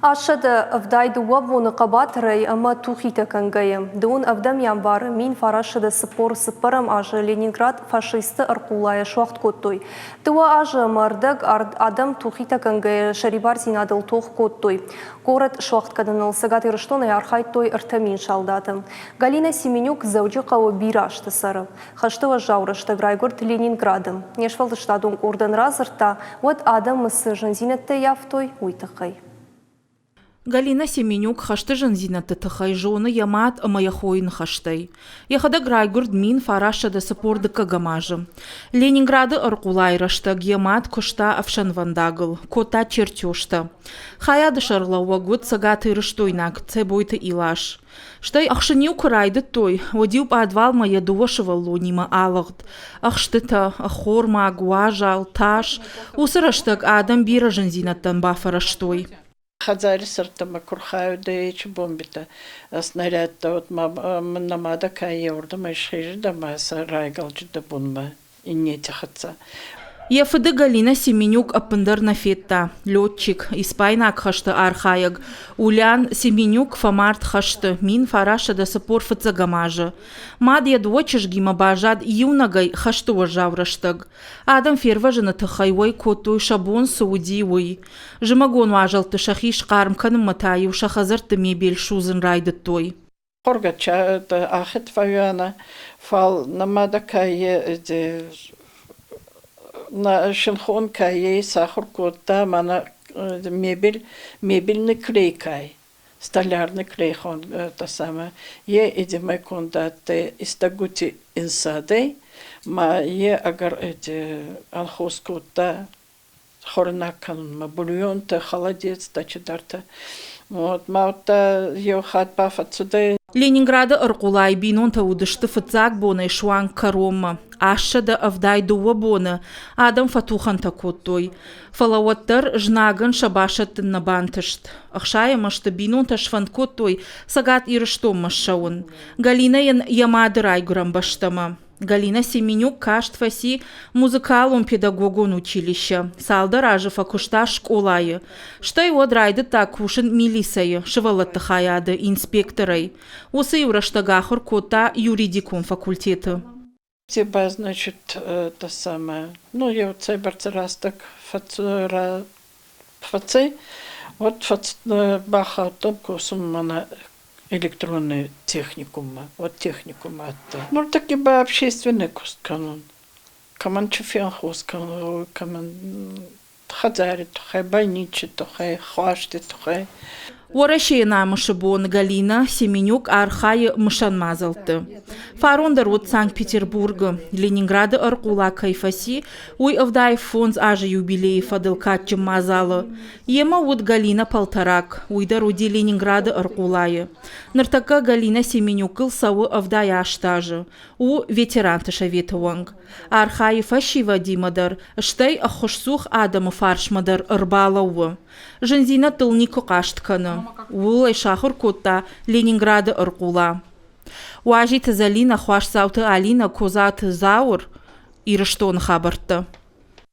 872 боны хъӕбатырӕй ӕмӕ тухитӕ кӕнгӕйӕ, дыууын ӕвдӕм январы 1944 азы Ленинград фашистты ӕрхъулайӕ суӕгъд кодтой. Дыууӕ азы ӕмӕ ӕрдӕг адӕм тухитӕ кӕнгӕйӕ сӕрибардзинадыл тох кодтой. Горӕт суӕгъд кӕныныл Цӕгат Ирыстонӕй архайдтой 3000 салдаты. Галина Семенюк Дзӕуджыхъӕуы бирӕ азты цӕры. Хӕсты уӕззау рӕстӕг райгуырд Ленинграды. Не сфӕлдыстадон къордӕн радзырдта, уӕд адӕмы цы зындзинӕдтӕ ӕййӕфтой, уый тыххӕй. Галина Семенюк хӕсты зындзинӕдты тыххӕй зоны йӕ мад ӕмӕ йӕ хойы ныхӕстӕй. Йӕхӕдӕг райгуырд 1942 азы. Ленинграды ӕрхъулайы рӕстӕг йӕ мад куыста ӕфсӕнвӕндагыл, кодта чертежтӕ. Хайады сӕргълӕууӕг уыд цӕгатирыстойнаг Цӕбойты Илас. Стӕй ӕхсын-иу куы райдыдтой, уӕд-иу пъадвалмӕ йӕ дыууӕ сывӕллонимӕ алыгъд. Ӕхстытӕ, ӕххормаг, уазал, тас. Уыцы рӕстӕг адӕм бирӕ зындзинӕдтӕн бафӕрӕзтой. Хӕдзари сӕрдтӕмӕ ку рхаудӕй бомбитӕ, снарядтӕ, вот ма мын нӕ мадӕ ка еурдӕмӕ исхезидӕ ма сӕ райгӕлджидӕ бунмӕ иннети хӕццӕ. Йӕ фыды Галина Семенюк ӕппындӕр нӕ федта. Летчик, испайнаг хӕсты архайӕг Улян Семенюк фӕмард хӕсты 1945 азы. Мад йӕ дыууӕ чызгимӕ баззад иунӕгӕй хӕсты уӕззау рӕстӕг. Адӕм фервӕзыны тыххӕй уӕй кодтой сӕ бон цы уыди, уый. Зымӕгон уазӕлтты сӕхи схъарм кӕнынмӕ та-иу сӕ хӕдзӕртты мебель судзын райдыдтой. Хоргӕ ахет фӕуианӕ, фал нӕ мадӕ ка нӕ синхон ка исахур кодта, мӕнӕ мебель, мебельный клей кай, столярный клей та самое. Е идемӕ конд адтӕй истӕгути инсадӕй, ма е ӕгӕр эти анхос кодта хӕринаг кӕнунмӕ, бульонтӕ, холодецтӕ, чидӕртӕ. Вот, ма удта еу хатт ба фӕццудӕй. Ленинграды ӕрхъулайы бинонтӕ уыдысты фыццаг бонӕй суанг кӕронмӕ. 872 боны адӕм фӕтухӕнтӕ кодтой. Фӕлӕ уӕддӕр знагӕн сӕ басӕттын нӕ бантыст. Ӕхсайӕм азты бинонтӕ сфӕнд кодтой Цӕгат Ирыстонмӕ ссӕуын. Галинӕйӕн йӕ мады райгуырӕн бӕстӕмӕ. Галина Семенюк каст фӕци музыкалон-педагогон училище, цалдӕр азы фӕкуыста скъолайы. Стӕй уӕд райдыдта кусын милицӕйы сывӕллӕтты хайады инспекторӕй. Уыцы иу рӕстӕг ахуыр кодта юридикон факультеты. Тебя, значит, это самое, ну, я вот цӕйбӕрцӕ рӕстӕг фӕцӕй, вот бахаудтӕн косунмӕ мӕнӕ электронный техникуммӕ, вот техникум адтӕй. Нуртӕкки ба общественный куст кӕнун. Кӕмӕн чи фенхус кӕнун, кӕмӕн хӕдзари туххӕй, больничи туххӕй, хуасти туххӕй. Уӕрӕсейы намысы бон Галина Семенюк архайы мысӕн мадзӕлтты. Фарон дӕр уыд Санкт-Петербургы. Ленинграды ӕрхъула кӕй фӕци, уый 75 азы юбилейы фӕдыл кадджын мадзалы. Йемӕ уыд Галина Полторак, уый дӕр уыди Ленинграды ӕрхъулайы. Ныртӕккӕ Галина Семенюкыл цӕуы 78 азы, у ветеранты советы уӕнг. Архайы фӕсивӕдимӕ дӕр, стӕй ӕххуысцух адӕмы фарсмӕ дӕр ӕрбалӕууы. Зындзинӕдтыл никуы хъаст кӕны. Ууыл ӕй сахуыр кодта Ленинграды ӕрхъула. Уазиты Зӕлинӕ, Хуасдзауты Алинӕ, Козаты Зауыр, Ирыстоны хабӕрттӕ.